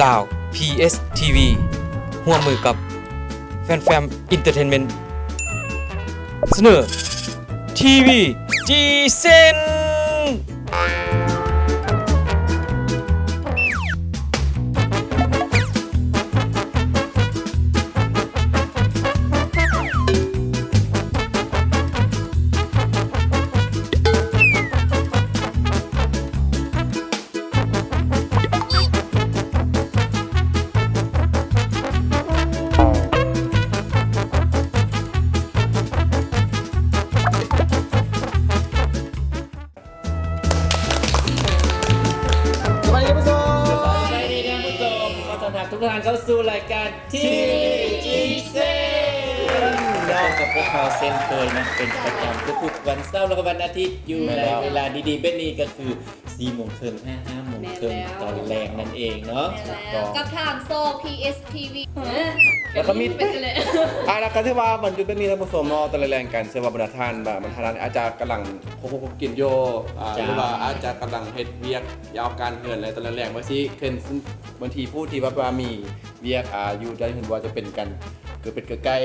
ລາວ ພີເອັສທີວີ ຮ່ວມມືກັບ ແຟນແຟມ ເອັນເຕີເທນເມັ້ນ ສະເໜີ ທີວີຈີເຊັນ. ສະບາຍດີທ່ານຜູ້ຊົມ ສະບາຍດີທ່ານຜູ້ຊົມ ຂໍຕ້ອນຮັບທຸກທ່ານເຂົ້າສູ່ລາຍການ ທີວີຈີເຊັນ ເນາະ ກັບພວກເຮົາເຊັ່ນເຄີຍເນາະ ເປັນປະຈຳທຸກໆວັນເສົາ ແລະ ກະວັນອາທິດ ຢູ່ໃນເວລາດີໆແບບນີ້ ກະຄື ສີ່ໂມງເຄິ່ງຫາຫ້າໂມງເຄິ່ງຕອນແລງນັ້ນເອງເນາະ ແມ່ນແລ້ວ ກັບທາງຊ່ອງ ພີເອັສທີວີ ແລ້ວກະມີ ອ່າ ແລ້ວກະຖືວ່າວັນຢຸດແບບນີ້ທ່ານຜູ້ຊົມເນາະ ຕອນແລງໆກັນ ເຊື່ອວ່າບັນດາທ່ານ ບັນດາທ່ານອາດຈະກຳລັງຄົບກິນຢູ່ ອ່າ ຫຼືວ່າອາດຈະກຳລັງເຮັດວຽກ ຢາວການເຮືອນ ແລະ ຕອນແລງໆ ບາງທີເປັນ ບາງທີຜູ້ທີ່ແບບວ່າມີວຽກ ອ່າ ຢູ່ໃນເຮືອນ ບໍ່ວ່າຈະເປັນການ ເກີດເປັດເກີດໄກ່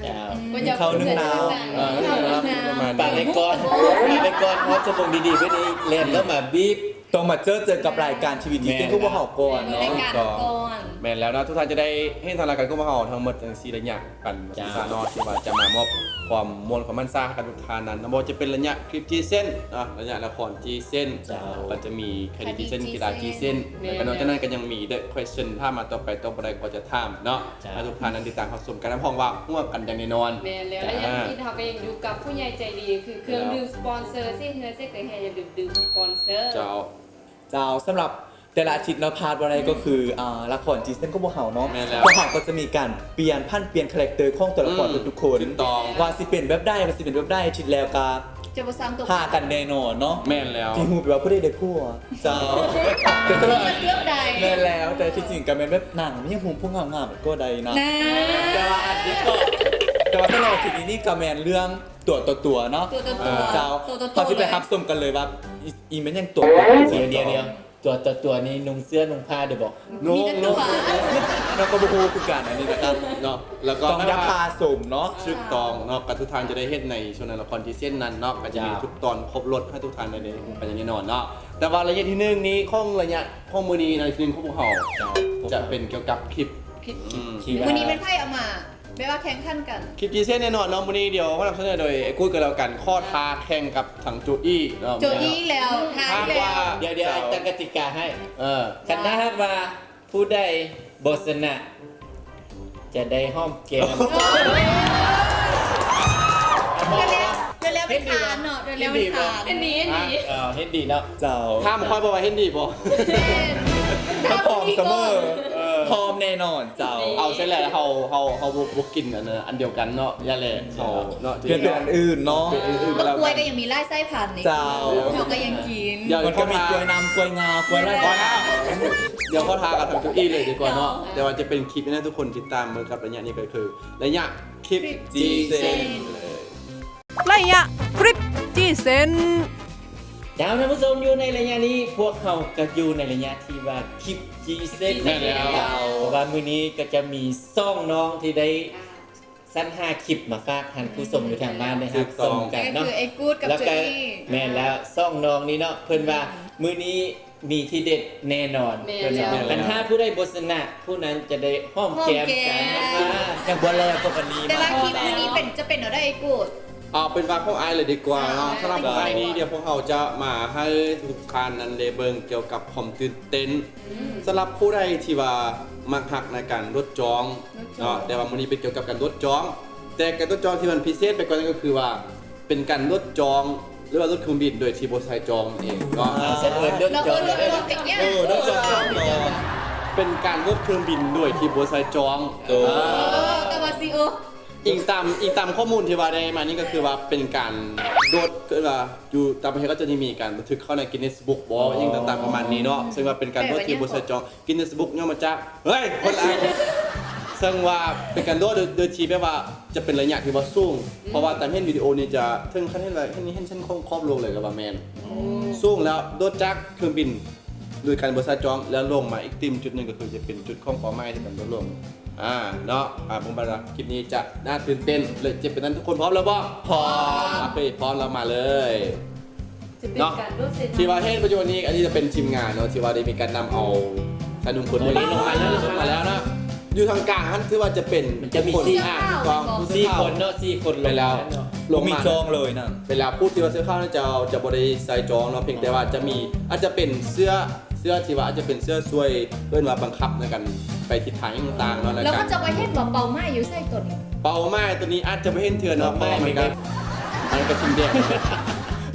ເອີ ໜຶ້ງເຂົ້າໜຶ້ງນ້ຳ ປະມານນີ້ ປາໄປກ່ອນ ປາໄປກ່ອນ ຮອດຊົ່ວໂມງດີໆ ເພິ່ນອີກ ແລ່ນເຂົ້າມາບີບ ຕ້ອງມາເຈີເຈີກັບລາຍການ ທີວີຈີເຊັນ ຂອງພວກເຮົາກ່ອນເນາະ ລາຍການກ່ອນ ແມ່ນແລ້ວເນາະ ທຸກທ່ານຈະໄດ້ເຫັນທາງລາຍການຂອງພວກເຮົາທັງໝົດ ຈັ່ງສີ່ໄລຍະ ປັນສາເນາະ ທີ່ວ່າຈະມາມອບຄວາມມ່ວນຄວາມມັນຊາໃຫ້ກັບທຸກທ່ານນັ້ນ ບໍ່ວ່າຈະເປັນໄລຍະຄລິບຈີເຊັນເນາະ ໄລຍະລະຄອນຈີເຊັນ ກໍຈະມີຄະດີຈີເຊັນ ກິລາຈີເຊັນ ແລ້ວກໍນອກຈາກນັ້ນກໍຍັງມີ The Question ຖາມມາຕໍ່ໄປ ຕອບບໍ່ໄດ້ກໍຈະຖາມເນາະ ໃຫ້ທຸກທ່ານນັ້ນຕິດຕາມຮັບຊົມກັນ ຮັບຮອງວ່າຮົວກັນຢ່າງແນ່ນອນ ແມ່ນແລ້ວ ແລະ ຢ່າງທີ່ເຮົາກໍຍັງຢູ່ກັບຜູ້ໃຫຍ່ໃຈດີ ຄືເຄື່ອງດື່ມສະປອນເຊີ ຊິເຫື່ອເຊັກເຫື່ອແຮ່ ຢ່າລືມດື່ມສະປອນເຊີ ເຈົ້າ ເຈົ້າ ສຳລັບ ແຕ່ລະອາທິດເນາະ ພາດບໍ່ໄດ້ກໍຄື ອ່າ ລະຄອນຈີເຊັນຂອງພວກເຮົາເນາະ ແມ່ນແລ້ວ ພວກເຮົາກໍຈະມີການປ່ຽນ ຜັນປ່ຽນຄາແຣັກເຕີຂອງຕົວລະຄອນ ອືມ ທຸກໆຄົນ ຖືກຕ້ອງ ວ່າຊິເປັນແບບໃດ ວ່າຊິເປັນແບບໃດ ອາທິດແລ້ວກໍຈະບໍ່ຊ້ຳຕົວ ຫາກັນແນ່ນອນເນາະ ແມ່ນແລ້ວ ທີ່ຮູ້ໄປວ່າຜູ້ໃດໄດ້ຜົວ ເຈົ້າ ແຕ່ສຳລັບ ເກືອບໄດ້ ແມ່ນແລ້ວ ແຕ່ທີ່ຈິງກໍແມ່ນແບບນາງມີຫຍັງຮູ້ຜູ້ງາມໆກໍໄດ້ນະ ແຕ່ວ່າອັນນີ້ກໍ ແຕ່ວ່າສຳລັບອາທິດນີ້ນີ້ກໍແມ່ນເລື່ອງຕົວຕໍ່ຕົວເນາະ ຕົວຕໍ່ຕົວ ເຈົ້າ ຕົວຕໍ່ຕົວ ເຮົາຊິໄປຮັບຊົມກັນເລີຍວ່າ ອີ່ແມ່ນຫຍັງຕົວຕໍ່ຕົວ ດຽວໆ ຕົວຕໍ່ຕົວນີ້ນຸ່ງເສື້ອນຸ່ງຜ້າໄດ້ບໍ່? ນຸ່ງ ນຸ່ງ ເຮົາກໍບໍ່ຮູ້ຄືກັນ ອັນນີ້ນະຄັບເນາະ ແລ້ວກໍຕ້ອງຢ່າພາສົມເນາະ ຖືກຕ້ອງເນາະ ກໍທຸກທ່ານຈະໄດ້ເຫັນໃນຊ່ວງລະຄອນຈີເຊັນນັ້ນເນາະ ກໍຈະມີທຸກຕອນຄົບລົດໃຫ້ທຸກທ່ານໄດ້ເຫັນກັນຢ່າງແນ່ນອນເນາະ ແຕ່ວ່າໄລຍະທີໜຶ່ງນີ້ຂອງໄລຍະຂອງມື້ນີ້ນະ ທີໜຶ່ງຂອງພວກເຮົາ ເຈົ້າ ຈະເປັນກ່ຽວກັບຄລິບ ຄລິບ ອືມ ມື້ນີ້ແມ່ນໃຜເອົາມາ ແບບວ່າແຂ່ງຂັນກັນ ຄລິບຈີເຊັນແນ່ນອນເນາະ ມື້ນີ້ດຽວເຮົານຳສະເໜີໂດຍໄອ້ກູດກໍແລ້ວກັນ ຂໍທ້າແຂ່ງກັບທາງໂຈອີເນາະ ໂຈອີແລ້ວ ທ້າແລ້ວ ດຽວໆ ຕັ້ງກະຕິກາໃຫ້ ເອີ ຄັນຖ້າຫາກວ່າຜູ້ໃດບໍ່ຊະນະ ຈະໄດ້ຫອມແກ້ມ ໂອ້ຍ ດຽວແລ້ວ ດຽວແລ້ວໄປທານເນາະ ດຽວແລ້ວໄປທານ ເຫັນດີ ເຫັນດີ ເອີ ເຫັນດີເນາະ ເຈົ້າ ຖາມຂ້ອຍບໍ່ວ່າເຫັນດີບໍ່? ເຫັນ ພວກເຮົາພ້ອມສະເໝີ ເອີ ພ້ອມແນ່ນອນ ເຈົ້າ ເອົາຊັ້ນແຫຼະ ເຮົາ ເຮົາ ເຮົາບໍ່ ບໍ່ກິນອັນ ອັນດຽວກັນເນາະ ຢ່າແຫຼະ ເຮົາເນາະ ປ່ຽນເປັນອັນອື່ນເນາະ ປ່ຽນອັນອື່ນ ແລ້ວ ກ້ວຍກໍຍັງມີຫຼາຍສາຍພັນນີ້ ເຈົ້າ ເຮົາກໍຍັງກິນ ມັນກໍມີກ້ວຍນ້ຳ ກ້ວຍງາ ກ້ວຍຫຼາຍ ດຽວຂໍທ້າກັບທາງໂຈອີເລີຍດີກວ່າເນາະ ເຈົ້າ ແຕ່ວ່າຈະເປັນຄລິບໃຫ້ທຸກຄົນຕິດຕາມເບິ່ງກັບໄລຍະນີ້ ກໍຄືໄລຍະຄລິບຈີເຊັນ ໄລຍະຄລິບຈີເຊັນ ເຈົ້າ ທ່ານຜູ້ຊົມ ຢູ່ໃນໄລຍະນີ້ ພວກເຮົາກໍຢູ່ໃນໄລຍະທີ່ວ່າຄລິບຈີເຊັນ ແມ່ນແລ້ວ ເພາະວ່າມື້ນີ້ກໍຈະມີສອງນ້ອງທີ່ໄດ້ສັນຫາຄລິບມາຝາກທ່ານຜູ້ຊົມຢູ່ທາງບ້ານໄດ້ຮັບຊົມກັນເນາະ ກໍຄືໄອ້ກູດກັບໂຈອີ ແມ່ນແລ້ວ ສອງນ້ອງນີ້ເນາະ ເພິ່ນວ່າ ອືມ ມື້ນີ້ ມີທີເດັດແນ່ນອນ ແມ່ນແລ້ວ ເພິ່ນວ່າ ແມ່ນແລ້ວ ຄັນຖ້າຜູ້ໃດບໍ່ຊະນະ ຜູ້ນັ້ນຈະໄດ້ຫອມແກ້ມກັນ ຫອມແກ້ມ ຍັງບໍ່ແລ້ວກໍອັນນີ້ ແຕ່ວ່າຄລິບມື້ນີ້ເປັນ ຈະເປັນແນວໃດ ໄອ້ກູດ? ເອົາເປັນວ່າຂອງອ້າຍເລີຍດີກວ່າເນາະ ອ່າ ສຳລັບຂອງອ້າຍນີ້ ດຽວພວກເຮົາຈະມາໃຫ້ທຸກທ່ານນັ້ນໄດ້ເບິ່ງກ່ຽວກັບຄວາມຕື່ນເຕັ້ນ ອືມ ສຳລັບຜູ້ໃດທີ່ວ່າມັກຮັກໃນການໂດດຈອງ ໂດດຈອງ ເນາະ ແຕ່ວ່າມື້ນີ້ເປັນກ່ຽວກັບການໂດດຈອງ ແຕ່ການໂດດຈອງທີ່ມັນພິເສດໄປກວ່ານັ້ນກໍຄືວ່າ ເປັນການໂດດຈອງ ຫຼືວ່າໂດດເຄື່ອງບິນໂດຍທີ່ບໍ່ໃສ່ຈອງນັ້ນເອງເນາະ ເອີ ເປັນການໂດດຈອງ ເອີ ໂດດຈອງ ເປັນການໂດດເຄື່ອງບິນໂດຍທີ່ບໍ່ໃສ່ຈອງ ເອີ ແຕ່ວ່າຊິ ເອີ ອີງຕາມ ອີງຕາມຂໍ້ມູນທີ່ວ່າໄດ້ມານີ້ ກໍຄືວ່າເປັນການໂດດ ຄືວ່າຢູ່ຕ່າງປະເທດເຂົາເຈົ້າຈະມີການບັນທຶກເຂົ້າໃນ Guinness Book ບໍ່ ອີ່ຫຍັງຕ່າງໆປະມານນີ້ເນາະ ເຊິ່ງວ່າເປັນການໂດດທີ່ບໍ່ໃສ່ຈອງ Guinness Book ຍ້ອນມາຈາກ ເຮີ້ຍ ຄົນລະອັນ ເຊິ່ງວ່າເປັນການໂດດໂດຍ ໂດຍທີ່ແບບວ່າຈະເປັນໄລຍະທີ່ວ່າສູງ ອືມ ເພາະວ່າຕາມເຫັນວິດີໂອນີ້ຈະເຖິງຂັ້ນເຫັນວ່າ ເຫັນ ເຫັນຊັ້ນຂອງຂອບໂລກເລີຍກໍວ່າແມ່ນ ອືມ ສູງແລ້ວໂດດຈາກເຄື່ອງບິນ ໂດຍການບໍ່ໃສ່ຈອງ ແລ້ວລົງມາອີກຕື່ມຈຸດໜຶ່ງ ກໍຄືຈະເປັນຈຸດຂອງເປົ້າໝາຍທີ່ມັນບໍ່ລົງ ອ່າ ເນາະ ອ່າ ຜົມວ່າຄລິບນີ້ຈະໜ້າຕື່ນເຕັ້ນ ແລະ ຈະເປັນນັ້ນ ທຸກຄົນພ້ອມແລ້ວບໍ່? ພ້ອມ. ໂອເຄ ພ້ອມແລ້ວມາເລີຍ. ຈະເປັນ ເນາະ ການໂດດເສັ້ນ ທີ່ວ່າເຫັນປະໂຫຍດນີ້ ອັນນີ້ຈະເປັນທີມງານເນາະ ທີ່ວ່າໄດ້ມີການນຳເອົາຊາຍໜຸ່ມຄົນໜຶ່ງ ໂອ້ ລົງມາແລ້ວ ລົງມາແລ້ວເນາະ ຢູ່ທາງກາງຫັ້ນ ຖືວ່າຈະເປັນ ມັນຈະມີ ຄົນ ສີ່ ອ່າ ຖືກຕ້ອງ ສີ່ຄົນເນາະ ສີ່ຄົນ ໄປແລ້ວ ລົງມາ ບໍ່ມີຈອງເລີຍນະ ໄປແລ້ວ ຜູ້ທີ່ວ່າເສື້ອຂາວນັ້ນຈະ ຈະບໍ່ໄດ້ໃສ່ຈອງເນາະ ພຽງແຕ່ວ່າຈະມີ ອາດຈະເປັນເສື້ອ ເສື້ອທີ່ວ່າອາດຈະເປັນເສື້ອຊ່ວຍ ເອີ້ນວ່າບັງຄັບໃນການໄປທິດທາງຫຍັງຕ່າງໆເນາະ ແລ້ວກໍຈະບໍ່ເຫັນວ່າເປົ້າໝາຍຢູ່ໃສຕົວນີ້ ເປົ້າໝາຍຕົວນີ້ອາດຈະບໍ່ເຫັນເທື່ອເນາະ ເປົ້າໝາຍ ເພາະວ່າມັນກໍ ມັນກໍທີມແດງ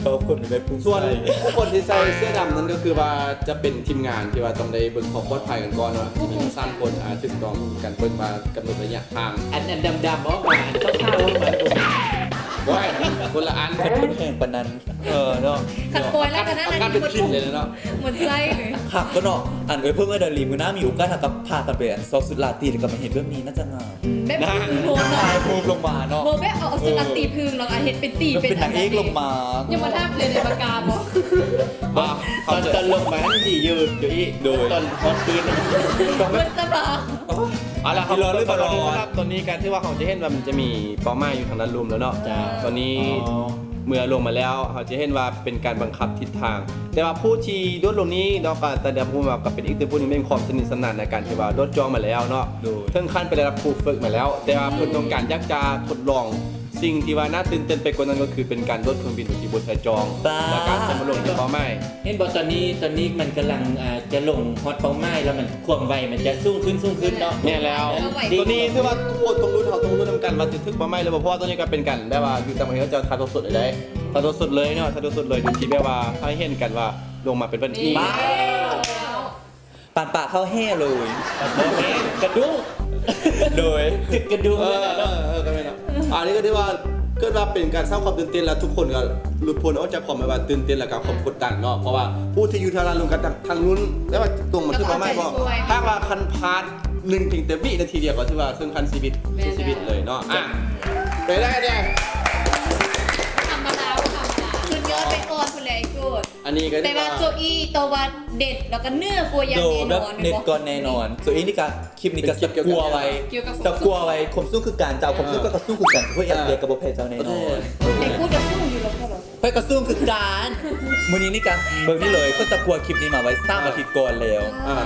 ເອີ ຄົນໄດ້ຜູ້ ສ່ວນ ໃສ່ ຄົນທີ່ໃສ່ເສື້ອດຳນັ້ນກໍຄືວ່າຈະເປັນທີມງານທີ່ວ່າຕ້ອງໄດ້ເບິ່ງຄວາມປອດໄພກັນກ່ອນເນາະ ມີສາມຄົນ ອ່າ ຖືກຕ້ອງ ການເບິ່ງວ່າກຳນົດໄລຍະທາງ ອັນ ອັນດຳໆ ອອກມາ ອັນຂາວໆ ອອກມາ ໂອ້ຍ ຄົນລະອັນ ຄັນເພິ່ນແຮງປານນັ້ນ ເອີ ເນາະ ຄັນປ່ອຍແລ້ວກໍນັ້ນ ອາການເປັນພິດເລີຍເນາະ ໝົດໃຈເລີຍ ຄັກຕົວະເນາະ ອັນເອີຍເພິ່ງ ເອີຍດາລີ ມື້ໜ້າມີໂອກາດ ເຮົາກໍພາກັນໄປ ອັນ ຊອກຊຸດລາຕີ ແລ້ວກໍມາເຮັດແບບນີ້ໜ້າຈະງາມ ອືມ ແບບ ນະ ຖ່າຍຮູບລົງມາເນາະ ບໍ່ແບບເອົາ ເອີ ເອົາຊຸດລາຕີເພິ່ງ ແລ້ວກໍເຮັດເປັນຕີ ເປັນ ເປັນນາງເອກລົງມາ ຍັງບໍ່ທັນເລີຍ ໄດ້ປາກາບໍ່? ບໍ່ ຕອນ ຕອນລົງມາຫັ້ນດີຢູ່ ຢູ່ອີກ ໂດຍ ຕອນຮອດຄືນ ກໍແບບ ເບິດສະບາຍ ເອົາລະ ເຮົາ ເຮົາເລີ່ມ ສຳລັບຕອນນີ້ກໍຖືວ່າເຮົາຈະເຫັນວ່າມັນຈະມີເປົ້າໝາຍຢູ່ທາງດ້ານລຸ່ມແລ້ວເນາະ ເຈົ້າ ຕອນນີ້ ອໍ ເມື່ອລົງມາແລ້ວ ເຮົາຈະເຫັນວ່າເປັນການບັງຄັບທິດທາງ ແຕ່ວ່າຜູ້ທີ່ໂດດລົງນີ້ເນາະ ກໍ ແຕ່ດຽວຮູ້ວ່າກໍເປັນອີກຕື່ມຜູ້ໜຶ່ງ ມີຄວາມສະໜິດສະໜານໃນການທີ່ວ່າໂດດຈອງມາແລ້ວເນາະ ໂດຍ ເຖິງຂັ້ນໄປໄດ້ຮັບຄູຝຶກມາແລ້ວ ແຕ່ວ່າເພິ່ນຕ້ອງການຢາກຈະທົດລອງ ສິ່ງທີ່ວ່າໜ້າຕື່ນເຕັ້ນໄປກວ່ານັ້ນກໍຄືເປັນການໂດດເຄື່ອງບິນໂດຍທີ່ບໍ່ໃສ່ຈອງ ປາດ ແລະ ການຈະມາລົງທີ່ເປົ້າໝາຍ ເຫັນບໍ່ ຕອນນີ້ ຕອນນີ້ມັນກຳລັງ ອ່າ ຈະລົງຮອດເປົ້າໝາຍ ແລ້ວມັນຄວາມໄວມັນຈະສູງຂຶ້ນ ສູງຂຶ້ນເນາະ ແມ່ນແລ້ວ ແລ້ວໄວ ຕົວນີ້ຖືວ່າທຸກຄົນຕ້ອງລຸ້ນ ເຮົາຕ້ອງລຸ້ນນຳກັນວ່າຈະຖືກເປົ້າໝາຍຫຼືບໍ່ ເພາະວ່າຕົວນີ້ກໍເປັນການແບບວ່າຢູ່ຕ່າງປະເທດ ເຂົາເຈົ້າຖ່າຍທອດສົດເລີຍເດ້ ຖ່າຍທອດສົດເລີຍເນາະ ຖ່າຍທອດສົດເລີຍ ໂດຍທີ່ແບບວ່າໃຫ້ເຫັນກັນວ່າລົງມາເປັນແບບນີ້ ນີ້ ປານປາເຂົ້າແຮ່ເລີຍ ບໍ່ແຮ່ ກະດຸ້ງ ໂດຍ ຈະກະດຸ້ງ ເອີ ເອີ ເອີ ກໍແມ່ນເນາະ ອັນນີ້ກໍຖືວ່າເກີດວ່າເປັນການສ້າງຄວາມຕື່ນເຕັ້ນ ແລ້ວທຸກຄົນກໍຫຼຸດພົ້ນອອກຈາກຄວາມແບບວ່າຕື່ນເຕັ້ນ ແລ້ວກໍຄວາມກົດດັນເນາະ ເພາະວ່າຜູ້ທີ່ຢູ່ທາງດ້ານລຸ່ມກໍທັງ ທັງລຸ້ນ ແບບວ່າຕົງມາຖືກເປົ້າໝາຍບໍ່ ຖ້າວ່າຄັນພາດໜຶ່ງ ພຽງແຕ່ວິນາທີດຽວກໍຖືວ່າເຄິ່ງຂັ້ນຊີວິດ ແມ່ນ ເສຍຊີວິດເລີຍເນາະ ອ່ະ ໄປໄດ້ແດ່ ທຳມະດາ ບໍ່ທຳມະດາ ຂຶ້ນຍອດໄປກ່ອນພຸ້ນແຫຼະ ໄອ້ໂກດ ອັນນີ້ກໍ ແຕ່ວ່າ ຖືວ່າ ໂຈອີ່ ໂຕວ່າເດັດ ແລ້ວກໍເໜືອກວ່າຢ່າງແນ່ນອນ ໂດ ແບບເດັດກ່ອນແນ່ນອນ ໂຈອີ່ນີ້ກໍ ຄລິບນີ້ກໍສະກົວໄວ້ ສະກົວໄວ້ ຄວາມສູງຄືກັນ ເຈົ້າຄວາມສູງ ອ່າ ກໍສູງຄືກັນ ເພາະແອບເດຍກໍບໍ່ແພ້ເຈົ້າແນ່ນອນ ເອີ ໄອ້ກູດກໍສູງຢູ່ແລ້ວ ຂ້ອຍກໍສູງຄືກັນ ມື້ນີ້ນີ້ກໍເບິ່ງນີ້ເລີຍ ຂ້ອຍສະກົວຄລິບນີ້ມາໄວ້ສາມອາທິດກ່ອນແລ້ວ ອ່າ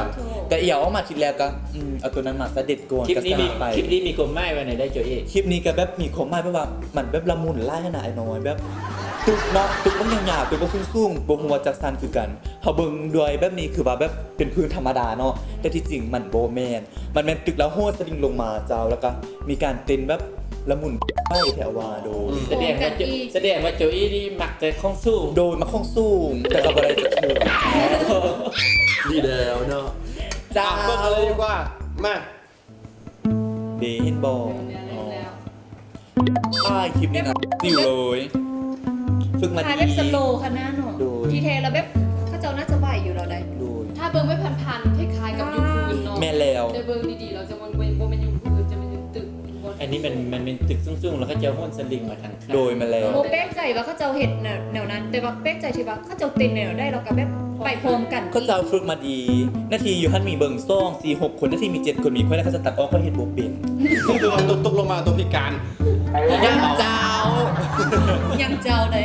ກໍອຽວອອກມາທິດແລ້ວກໍ ອືມ ເອົາຕົວນັ້ນມາສະເດັດກ່ອນ ຄລິບນີ້ມີ ຄລິບນີ້ມີຄວາມໝາຍວ່າແນວໃດ ໂຈເອ? ຄລິບນີ້ກໍແບບມີຄວາມໝາຍແບບວ່າ ມັນແບບລະມຸນຫຼາຍຫັ້ນນະ ອ້າຍນ້ອຍ ແບບຕຶກເນາະ ຕຶກບັກຍາວໆ ຕຶກບັກສູງໆ ບໍ່ຮູ້ວ່າຈັກຊັ້ນຄືກັນ ເຮົາເບິ່ງດ້ວຍແບບນີ້ຄືວ່າແບບເປັນພື້ນທຳມະດາເນາະ ແຕ່ທີ່ຈິງມັນບໍ່ແມ່ນ ມັນແມ່ນຕຶກແລ້ວໂຫດສະລິງລົງມາເຈົ້າ ແລ້ວກໍມີການເຕັ້ນແບບລະມຸນໄປແທ້ວ່າໂດຍ ອືມ ສະແດງວ່າ ສະແດງວ່າໂຈອີ່ນີ້ມັກແຕ່ຂອງສູງ ໂດຍ ມັກຂອງສູງ ແຕ່ກໍບໍ່ໄດ້ຈັກເທື່ອ ດີແລ້ວເນາະ ເຈົ້າ ອ່ະ ເບິ່ງກັນເລີຍດີກວ່າ ມາ ເດ ເຫັນບໍ່ ອໍ ຖ່າຍຄລິບນີ້ນະ ຕິວເລີຍ ຝຶກມາດີ ຖ່າຍແບບສະໂລຂະໜາດເນາະ ໂດຍ ທີ່ແທ້ແລ້ວແບບເຂົາເຈົ້າໜ້າຈະໄຫວຢູ່ແລ້ວໃດ ໂດຍ ຖ້າເບິ່ງແບບຜ່ານໆ ຄ້າຍໆກັບຢູ່ພື້ນເນາະ ແມ່ນແລ້ວ ແຕ່ເບິ່ງດີໆ ແລ້ວຈະບໍ່ ບໍ່ແມ່ນຢູ່ພື້ນ ຈະແມ່ນຢູ່ຕຶກ ອັນນີ້ມັນ ມັນເປັນຕຶກສູງໆ ແລ້ວເຂົາເຈົ້າໂຫນສະລິງມາທາງຂ້າງ ໂດຍ ແມ່ນແລ້ວ ບໍ່ແປກໃຈວ່າເຂົາເຈົ້າເຮັດແນວ ແນວນັ້ນ ແຕ່ວ່າແປກໃຈທີ່ວ່າ ເຂົາເຈົ້າເຕັ້ນແນວໃດ ແລ້ວກໍແບບໄປພ້ອມກັນ ເຂົາເຈົ້າຝຶກມາດີ ໜ້າທີ່ຢູ່ຫັ້ນມີເບິ່ງ ສອງ ສີ່ ຫົກ ຄົນ ໜ້າທີ່ມີເຈັດຄົນ ມີຂ້ອຍ ແລ້ວເຂົາຈະຕັດອອກ ຂ້ອຍເຮັດບໍ່ເປັນ ກໍຄືວ່າຕົກ ຕົກລົງມາຕົວພິການ ຍັງເຈົ້າ ຍັງເຈົ້າໃດ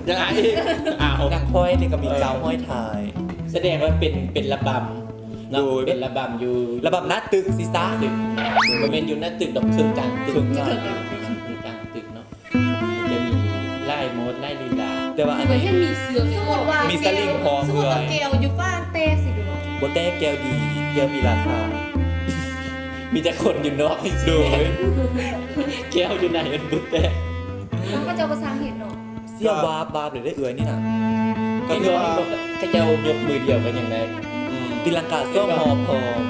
ຍັງອ້າຍອີກ ອ້າວ ຍັງຂ້ອຍນີ້ກໍມີເຈົ້າຫ້ອຍທ້າຍ ສະແດງວ່າເປັນ ເປັນລະບຳເນາະ ໂດຍ ເປັນລະບຳຢູ່ ລະບຳໜ້າຕຶກຊິຊະ ຕຶກ ບໍ່ແມ່ນຢູ່ໜ້າຕຶກດອກ ເຄິ່ງກາງຕຶກ ເຄິ່ງກາງຕຶກ ເຄິ່ງກາງຕຶກເນາະ ຈະມີຫຼາຍໂໝດຫຼາຍລີລາ ແຕ່ວ່າອັນນີ້ ເຫັນມີເສືອ ສົມມຸດວ່າ ມີສະລິງພ້ອມ ສົມມຸດວ່າແກ້ວຢູ່ຟ້າແຕກຊິດູເນາະ ບໍ່ແຕກ ແກ້ວດີ ແກ້ວມີລາຄາ ມີແຕ່ຄົນຢູ່ນອກ ໂດຍ ແກ້ວຢູ່ໃນມັນບໍ່ແຕກ ເຂົາເຈົ້າກໍຊ່າງເຮັດເນາະ ເສຍວາບວາບເລີຍເອື້ອຍນີ້ນະ ກໍຄືວ່າ ເຂົາເຈົ້າຍົກມືດຽວກັນຍັງໄດ້ ອືມ ຕີລັງກາສອງຮອບພ້ອມ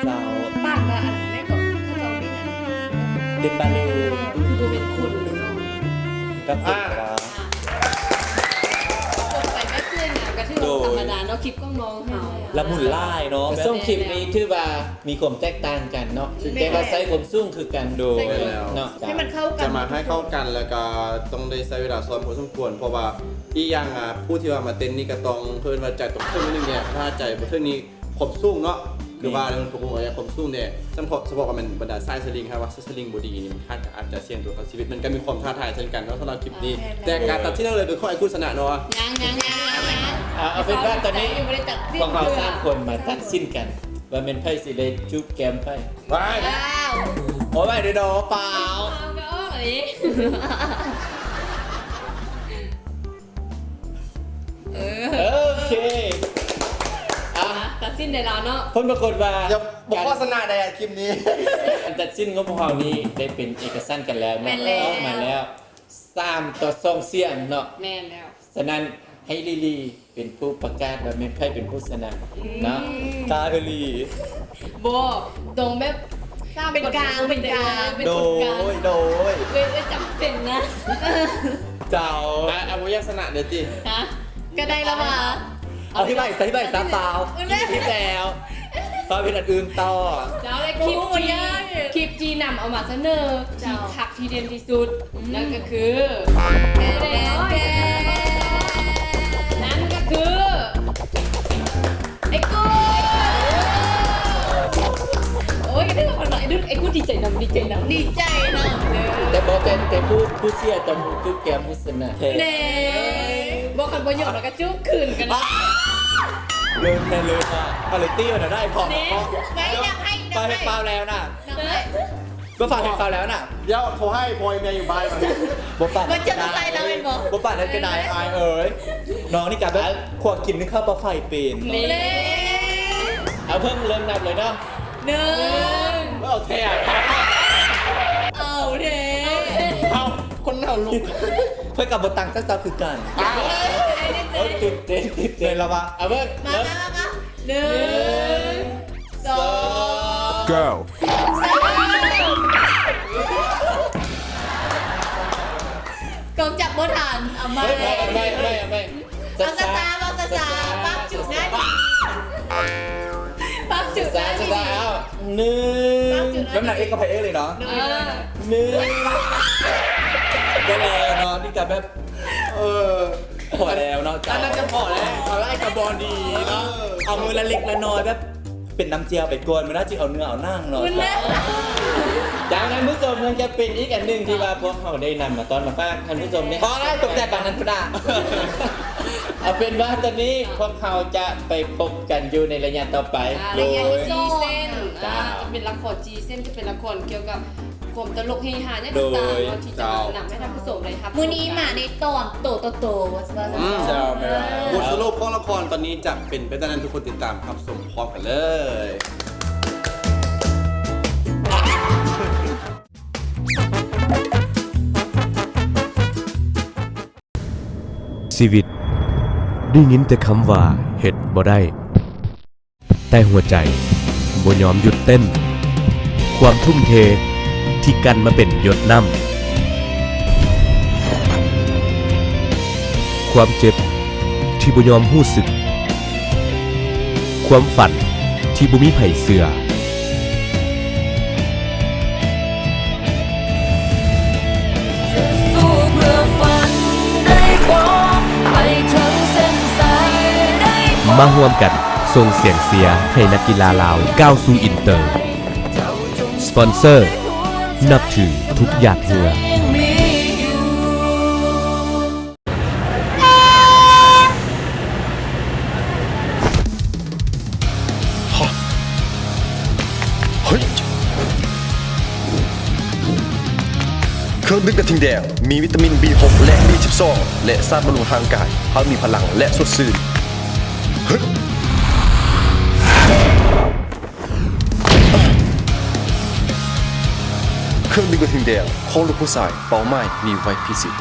ເຈົ້າ ປານວ່າອັນແມ່ນກໍເຂົາເຈົ້າເປັນອັນ ເຕັມບາເລີ ຄືບໍ່ແມ່ນຄົນເນາະ ກໍຄືວ່າ ອ່າ ກົດໄປແບບເທື່ອນະ ກໍ ຄື ໂດຍ ທຳມະດາເນາະ ຄລິບຂອງນ້ອງເຮົາ ລະມຸນຫຼາຍເນາະ ແບບ ສອງຄລິບນີ້ຖືວ່າມີຄວາມແຕກຕ່າງກັນເນາະ ແມ່ນ ແຕ່ວ່າໃຊ້ຄວາມສູງຄືກັນ ໂດຍ ໃຊ້ເນາະ ໃຫ້ມັນເຂົ້າກັນ ຈະມາໃຫ້ເຂົ້າກັນ ແລ້ວກໍຕ້ອງໄດ້ໃຊ້ເວລາຊ້ອມພໍສົມຄວນ ເພາະວ່າອີກຢ່າງ ອາ ຜູ້ທີ່ວ່າມາເຕັ້ນນີ້ກໍຕ້ອງ ເອີ້ນວ່າໃຈຕ້ອງເຖິງໜຶ່ງແດ່ ຖ້າໃຈບໍ່ເຖິງນີ້ ຄວາມສູງເນາະ ຄືວ່າເລື່ອງຄວາມສູງ ຄວາມສູງແດ່ ສະເພາະ ສະເພາະວ່າແມ່ນບັນດາສາຍສະລິງ ຖ້າວ່າສາຍສະລິງບໍ່ດີນີ້ ມັນອາດຈະ ອາດຈະສ່ຽງໂຕກັບຊີວິດ ມັນກໍມີຄວາມທ້າທາຍເຊັ່ນກັນເນາະ ສຳລັບຄລິບນີ້ ແຕ່ການຕັດສິນເອົາເລີຍ ກໍຂໍໃຫ້ຄູຊະນະເນາະ ຍັງ ຍັງ ຍັງ ອ່າ ເອົາເປັນວ່າຕອນນີ້ ຍັງບໍ່ໄດ້ຕັດສິນ ພວກເຮົາສາມຄົນມາຕັດສິນກັນ ວ່າແມ່ນໃຜຊິໄດ້ຈູບແກ້ມໃຜ ວ້າຍ ວ້າວ ໂອ້ຍ ໄປເດີດອກ ເປົ່າ ເອົາກໍອອກເລີຍ ເອີ ໂອເຄ ອ່ະ ຕັດສິນໄດ້ແລ້ວເນາະ ຜົນປາກົດວ່າ ຢ່າ ບໍ່ໂຄສະນາໄດ້ ຄລິບນີ້ ການຕັດສິນຂອງພວກເຮົານີ້ໄດ້ເປັນເອກະສັນກັນແລ້ວເນາະ ແມ່ນແລ້ວ ອອກມາແລ້ວ ສາມຕໍ່ສອງສຽງເນາະ ແມ່ນແລ້ວ ສະນັ້ນ ໃຫ້ລີລີເປັນຜູ້ປະກາດວ່າແມ່ນໃຜເປັນຜູ້ຊະນະເນາະ ອືມ ກາອີ່ຫຼີ ບໍ່ ຕ້ອງແບບ ເປັນກາງ ເປັນກາງ ເປັນຄົນກາງ ໂດຍ ໂດຍ ເອີຍ ເອີຍ ຈຳເປັນນະ ເຈົ້າ ອ່ະ ບໍ່ຢາກຊະນະເດ້ຕິ ຮະ ກໍໄດ້ລະວ່າ ອະທິບາຍ ອະທິບາຍຊະ ສາວ ເອີຍ ຜິດແລ້ວ ເຮົາເຮັດອັນອື່ນຕໍ່ ເຈົ້າ ແລະ ຄລິບທີ່ ຄລິບທີ່ນຳເອົາມາສະເໜີ ທີ່ຄັກທີ່ເດັ່ນທີ່ສຸດ ນັ້ນກໍຄື ແທນແທນແທນ ນັ້ນກໍຄື ໄອ້ກຸດ ໂອ້ຍ ໄອ້ກຸດ ໄອ້ກຸດດີໃຈນຳ ດີໃຈນຳ ດີໃຈນຳເດີ ແຕ່ບໍ່ແຕ່ ແຕ່ຜູ້ ຜູ້ເຊຍຕ້ອງຈູບແກ້ມຜູ້ຊະນະ ແທ້ ບໍ່ ຄັນບໍ່ຍົກແລ້ວກໍຈູບຄືນກັນ ເລີຍແທ້ເລີຍວ່າ ອາເລຕີວ່າໄດ້ພໍ ໄດ້ ຢາກໃຫ້ ຢາກໃຫ້ ເປັນເປົ່າແລ້ວນະ ບໍ່ຝາກເປັນເປົ່າແລ້ວນະ ດຽວໂທໃຫ້ພໍ່ແມ່ຢູ່ບ້ານ ບໍ່ປານນັ້ນກໍໄດ້ ບໍ່ປານນັ້ນກໍໄດ້ ອ້າຍເອີຍ ນ້ອງນີ້ກະແບບ ຂົ້ວກິນໜຶ້ງເຂົ້າປາໄຟເປັນ ນີ້ ເອົາເພິ່ນເລີ່ມນັບເລີຍເນາະ ໜຶ່ງ ເອົາແທ້ ເອົາແທ້ ເອົາ ຄົນເຮົາລຸກ ເພິ່ນກະບໍ່ຕັ້ງໃຈເຈົ້າຄືກັນ ອ້າວ ໂອ້ຍ ຕື່ນເຕັ້ນ ຕື່ນເຕັ້ນ ແມ່ນລະວະ ເອົາເບິ່ງ ມາ ມາ ມາ ໜຶ່ງ ສອງ ເກົ້າ ກອງຈັບບໍ່ທັນ ເອົາໃໝ່ ເອົາໃໝ່ ເອົາໃໝ່ ເອົາໃໝ່ ເອົາຊ້າໆ ເອົາຊ້າໆ ປາກຈຸດໜ້າດີ ປາກຈຸດໜ້າດີ ຊ້າໆ ເອົາ ໜຶ່ງ ແບບນາງເອກກັບພະເອກເລີຍເນາະ ເອີ ໜຶ່ງ ບໍ່ແລ້ວເນາະ ນີ້ກະແບບ ເອີ ພໍແລ້ວເນາະ ອັນນັ້ນຈະພໍແລ້ວ ເອົາໄລ່ກະບໍ່ດີເນາະ ເອີ ເອົາມື້ລະເລັກລະນ້ອຍແບບ ເປັນນ້ຳຈຽວໄປກ່ອນ ມື້ໜ້າຈຶ່ງເອົາເນື້ອເອົາໜັງເນາະ ຈາກນັ້ນຜູ້ຊົມ ມັນຈະເປັນອີກອັນໜຶ່ງທີ່ວ່າພວກເຮົາໄດ້ນຳມາຕ້ອນມາຝາກທ່ານຜູ້ຊົມເນາະ ພໍແລ້ວ ຕົກໃຈປານນັ້ນພຸ້ນນະ ເອົາເປັນວ່າຕອນນີ້ພວກເຮົາຈະໄປພົບກັນຢູ່ໃນໄລຍະຕໍ່ໄປ ອ່າ ໄລຍະທີສີ່ເຊັ່ນ ອ່າ ຈະເປັນລະຄອນຈີເຊັ່ນ ຈະເປັນລະຄອນກ່ຽວກັບ ຄວາມຕະຫຼົກເຮຮາຫຍັງຕ່າງໆ ໂດຍ ເນາະ ທີ່ຈະມານຳໃຫ້ທ່ານຜູ້ຊົມໄດ້ຮັບຊົມກັນ ມື້ນີ້ມາໃນຕອນໂຕໂຕໆ ວ່າຊັ້ນ ອືມ ເຈົ້າ ແມ່ນແລ້ວ ບົດສະຫຼຸບຂອງລະຄອນຕອນນີ້ຈະເປັນໄປແນວໃດ ທຸກຄົນຕິດຕາມຮັບຊົມພ້ອມກັນເລີຍ. ຊີວິດໄດ້ຍິນແຕ່ຄຳວ່າເຮັດບໍ່ໄດ້ ແຕ່ຫົວໃຈບໍ່ຍອມຢຸດເຕັ້ນ. ຄວາມທຸ່ມເທທີ່ກັ່ນມາເປັນຢົດນ້ຳ. ຄວາມເຈັບທີ່ບໍ່ຍອມຮູ້ສຶກ. ຄວາມຝັນທີ່ບໍ່ມີໃຜເຊື່ອ. ມາຮ່ວມກັນສົ່ງສຽງເຊຍໃຫ້ນັກກິລາລາວກ້າວສູ່ອິນເຕີ. ສະປອນເຊີ ນັບຖືທຸກຫຍາດເຫື່ອ. ເຄື່ອງດື່ມກະທິງແດງ ມີວິຕາມິນ ບີຫົກ ແລະ ບີສິບສອງ ແລະ ສານບຳລຸງຮ່າງກາຍ ເຮັດໃຫ້ມີພະລັງ ແລະ ສົດຊື່ນ. ເຄື່ອງດື່ມກະທິງແດງ ຂອງລູກຜູ້ຊາຍ ເປົ້າໝາຍມີໄວພິເສດ.